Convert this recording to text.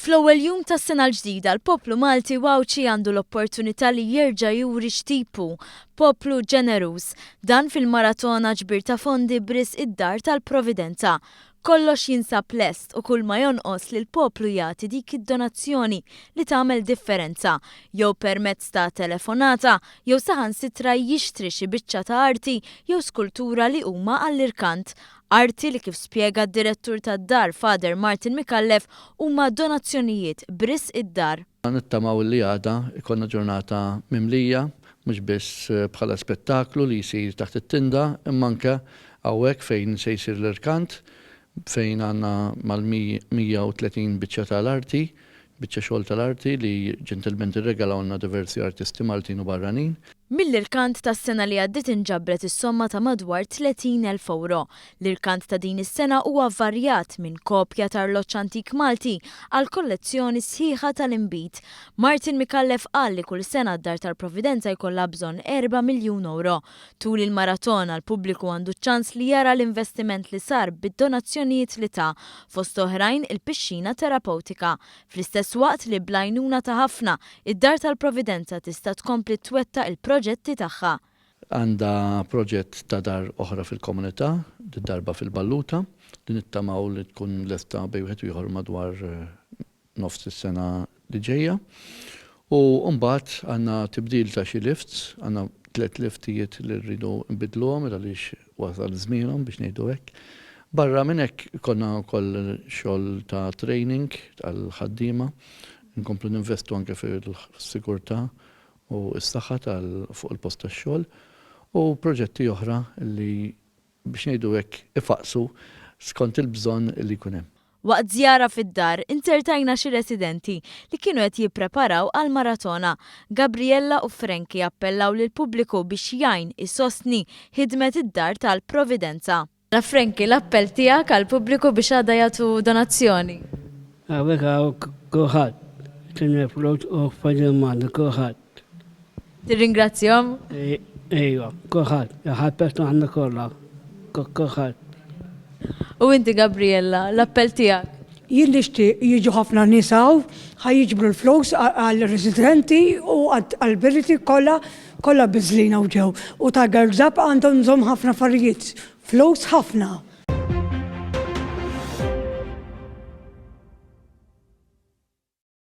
Fl-ewwel jum tas-sena l-ġdida l-poplu Malti u Għawdxi għandu l-opportunità li jerġa' juri x'tip hu, poplu ġeneruż. Dan fil-maratona ġbir ta' fondi b'risq id-Dar tal-Providenza. Kollox jinsab lest u kull ma jonqos li l-poplu jagħti dik id-donazzjoni li tagħmel differenza, jew permezz ta' telefonata jew saħansitra jixtri xi biċċa ta' arti jew skultura li huma għall-irkant. Arti li kif spjega d-Direttur tad-Dar Father Martin Micallef huma donazzjonijiet b'risq id-dar. Nittamaw li għada jkollna ġurnata mimlija, mhux biss bħala spettaklu li jsir taħt it-tinda imma anke hawnhekk fejn se jsir l-irkant fejn għandna mal-130 biċċa tal-arti, biċċa xogħol tal-arti li ġentilment irregalawlna diversi artisti Maltin u barranin. Mill-irkant tas-sena li għaddiet inġabret is-somma ta' madwar 30 elf ewro. L-irkant ta' din is-sena huwa varjat minn kopja ta' arloġġ antik Malti għal kollezzjoni sħiħa tal-inbid. Martin Micallef qal li kull sena d-Dar tal-Providenza jkollha bżonn erba' miljun ewro. Tul il-maratona l-pubbliku għandu ċ-ċans li jara l-investiment li sar bid-donazzjonijiet li ta, fost oħrajn il-pixxina terapewtika. Fl-istess waqt li bl-għajnuna ta' ħafna, id-Dar tal-Providenza tista' tkompli twettaq il-proġetti tagħha. Għandha proġett ta' dar oħra fil-komunità, did-darba fil-Balluta, li nittamaw li tkun lesta bejn wieħed u ieħor madwar nofs is-sena li ġejja. U mbagħad għandna tibdil ta' xi lifts, għandna tlett liftijiet li rridu nbiddluhom għaliex wasal żmienhom biex ngħidu hekk. Barra minn hekk ikollna wkoll xogħol ta' training għall-ħaddiema, inkomplu ninvestu anke fis-sigurtà u s-saħħa tal fuq il-post tax-xogħol u proġetti oħra li biex ngħidu hekk ifaqqsu skont il-bżonn li jkun hemm. Waqt żjara fid-dar, inzertajna xi residenti li kienu qed jippreparaw għall-maratona. Gabriella u Frankie appellaw lill-pubbliku biex jgħin isostni ħidmet id-Dar tal-Providenza. Frankie, l-appell tiegħek għall-pubbliku biex għada jagħtu donazzjoni? Hawnhekk hawn kulħadd, tina flus u fadil magħna kulħadd. Tirringrazzjahom? Ejwa, kulħadd, il-ħabeb aħna kollha, kulħadd. U inti Gabriella, l-appell tiegħek? Jien nixtieq jiġu ħafna nies hawn ħa jiġbru l-flus għall-residenti u għall-birriti kollha kollha biżlin hawn ġew. U ta' Girls Up għandhom bżonn ħafna affarijiet, flus ħafna.